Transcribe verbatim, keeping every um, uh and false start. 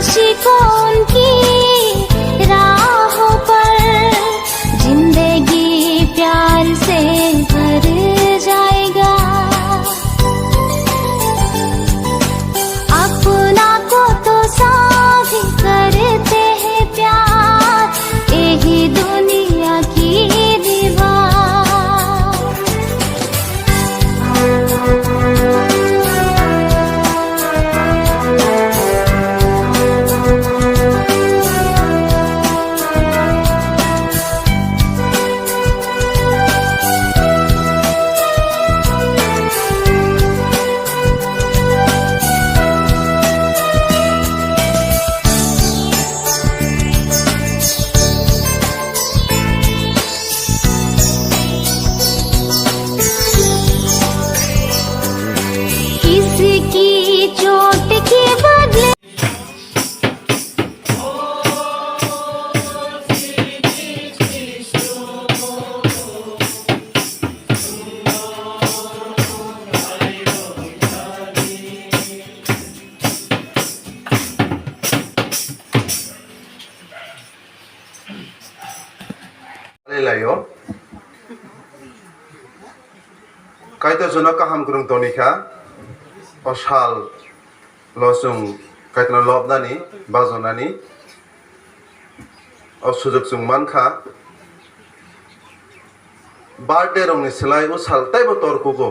दृष्टिकोण की राहों पर जिंदगी प्यार से भर जाएगा। अपना को तो साथ करते हैं प्यार, यही दुनिया की दीवार। किसकी चोट के बदले Laio. Kaitor jono kaham kwrwng toni kha. O sal lo chwng Kaitorno lobnani, bajonani o sujok chwng man kha. Birthday rokni slai o sal taibo tor kugo.